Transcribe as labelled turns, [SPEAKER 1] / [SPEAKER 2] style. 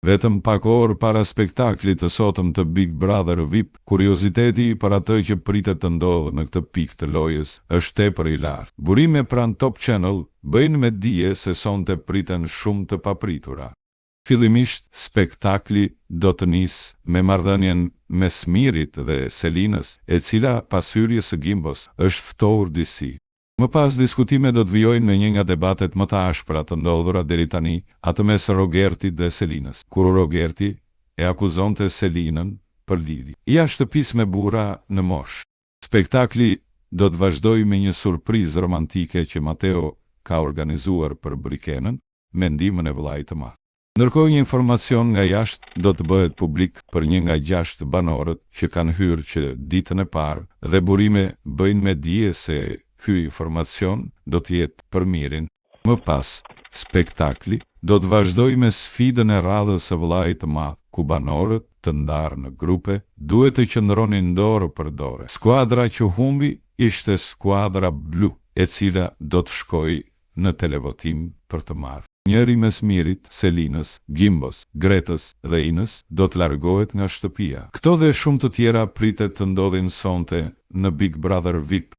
[SPEAKER 1] Vetëm pak orë para spektaklit të sotëm të Big Brother VIP, kurioziteti për atë që pritet të ndodhë në këtë pikë të lojës është tepër i lartë. Burime pranë Top Channel bëjnë me dije se sonte priten shumë të papritura. Fillimisht spektakli do të nisë me marrëdhënien mes Mirit dhe Selinës, e cila pas hyrjes së Gimbos është ftohur disi. Më pas diskutimet do të vijojnë me një nga debatet më të ashpra të ndodhura deri tani, atë mes Rogertit dhe Selinës, kur Rogerti e akuzonte Selinën për lidhje jashtë shtëpisë me burra në moshë. Spektakli do të vazhdojë me një surprizë romantike që Mateo ka organizuar për Brikenën, me ndihmën e vëllait të madh. Ndërkohë një informacion nga jashtë do të bëhet publik për një nga gjashtë banorët që kanë hyrë që ditën e parë dhe burime bëjnë me dije se ky informacion do të jetë për Mirin. Më pas, spektakli do të vazhdojë me sfidën e radhës së Vëllait të Madh, ku banorët, të ndarë në grupe, duhet të qëndronin dorë për dore. Skuadra që humbi ishte skuadra blu, e cila do të shkojë në televotim për të marrë. Njëri mes Mirit, Selinës, Gimbos, Gretës dhe Inës do të largohet nga shtëpia. Këto dhe shumë të tjera pritet të ndodhin sonte në Big Brother VIP.